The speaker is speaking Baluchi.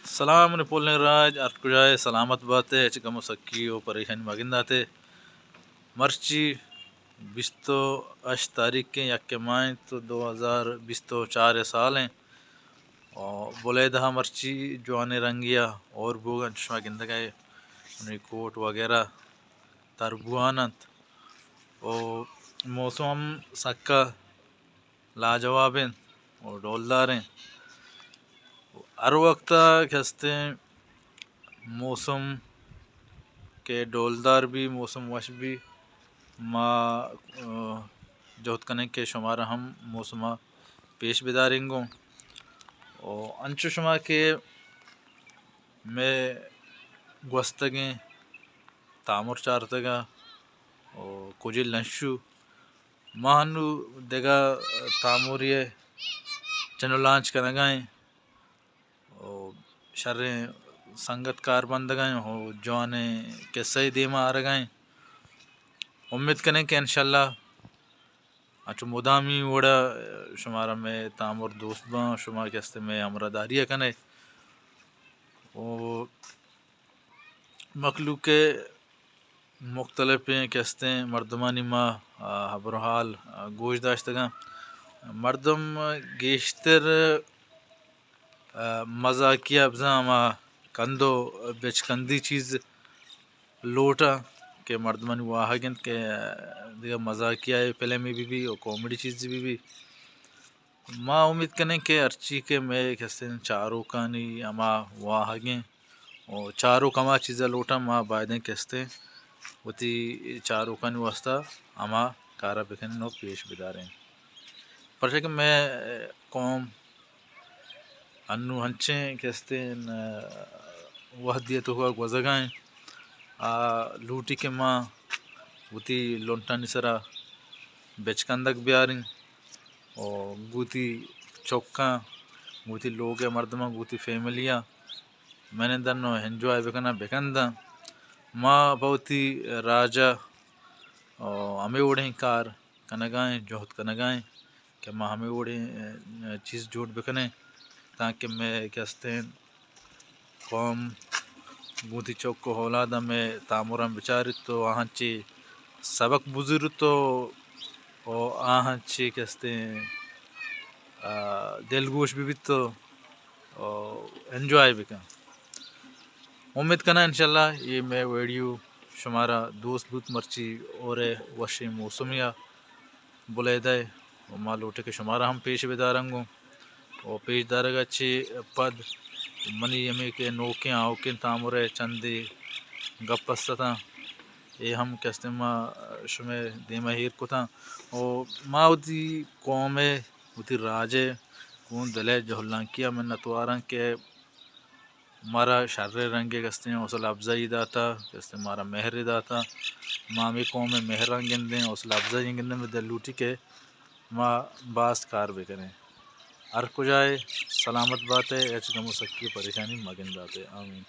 سلام منی پلیں راج، ہر کجائے سلامت باتے، ہچ غم و سکی و پریشانی مگنداتے۔ مرچی بیست و ہشت تاریخ کے یک ماہ تو دو ہزار بیست و چار سال ہیں۔ اور بلیدہ مرچی جوانیں رنگیا اور بوگن چشما گندگائے، انہیں کوٹ وغیرہ تر بوان انت۔ و موسم ہم سکا لاجواب انت و ڈولدار انت۔ ہر وقت کہ ہستیں موسم کہ ڈولدار بی، موسم وش بی، ما، آ، جہد کنیں کہ شمارا ہم موسم پیش بداریں گوں۔ و انچو شما کہ مئے گوستگیں تامر چارتگا و کجل نشو، ما ہنو دگہ تاموری چنو لانچ کنگا ایں و شریں سنگت کار بندگا ایں و جوانیں قصہ دیما آرگا ایں۔ امید کنیں کہ انشاءاللہ انچو مدامی وڑا شمارا مئے تامر دوست باں، شما کہ ہستے مئے ہمراہداری ء کنے۔ و مخلوق ء مختلفیں کہ ہستیں مردمانی ما، آ، حبر و حال، آ، گوش داشتگاں۔ مردم گیشتر ء مزاقیہ بزاں ہما کند و بچکندی چیز لوٹاں کہ مردمانی واہگ انت کہ دگہ مزاقیہ فلمے بہ بی و کامیڈی چیزے بہ بی۔ ما امید کنیں کہ ہرچی کہ مئے کستیں چاروکانی ہما واہگیں و چاروک ہما چیزا لوٹاں، ما بایدیں کستیں وتی چاروکانی واسطہ ہما کارا بکنیں و پیش بداریں، پرچہ کہ مئے قوم انوں انچیں کہ استیں، آ، وہدی ء توکا گوزگا ایں۔ آ لوٹی کہ ما وتی لنٹانی سرا بچکندگ بیاریں و گوتی چکاں، گوتی لوگ ء مردماں، گوتی فیملی ء منندن و انجوائے بکناں، بکنداں۔ ما پہ وتی راج ء ہمے وڑیں کار کنگا ایں، جہد کنگا ایں کہ ما ہمے وڑیں، ء، چیز جوڑ بکنیں تانکہ مئے کہ استیں قوم گوں وتی چک و اولاداں مئے تامراں بچاریت و آہاں چے سبق بزوریت و، و آہاں چے کہ استیں، آ، دلگوش بہ بیت و، و انجوائے بکن۔ امید کناں انشاءاللہ اے مئے ویڈیو شمارا دوست بوت۔ مرچی اور وشیں موسمیا بلیدہ ء و ما لوٹیں کہ شمارا ہم پیش بدارنگوں و پیش دارگ ء چہ پد منی ہمے کہ نوکیں آؤکیں تامر ء چندے گپ است اتاں، اے ہم کہ استیں ما شمئے دیما ایر کتاں و ما وتی قوم ء وتی راج ء گوں دل ء جہلانکی ء منتواراں کہ مارا شریں رنگے کہ استیں حوصلہ افزائی داتا، کہ استیں مارا مہرے داتا۔ ما ہمے قوم ء مہراں گندیں، حوصلہ افزائی گندیں، مئے دل لوٹی کہ ما باز کار بکنیں۔ ہر کجائے سلامت بات ء ہچ غم و سکی و پریشانی مگندات ء۔ آمین۔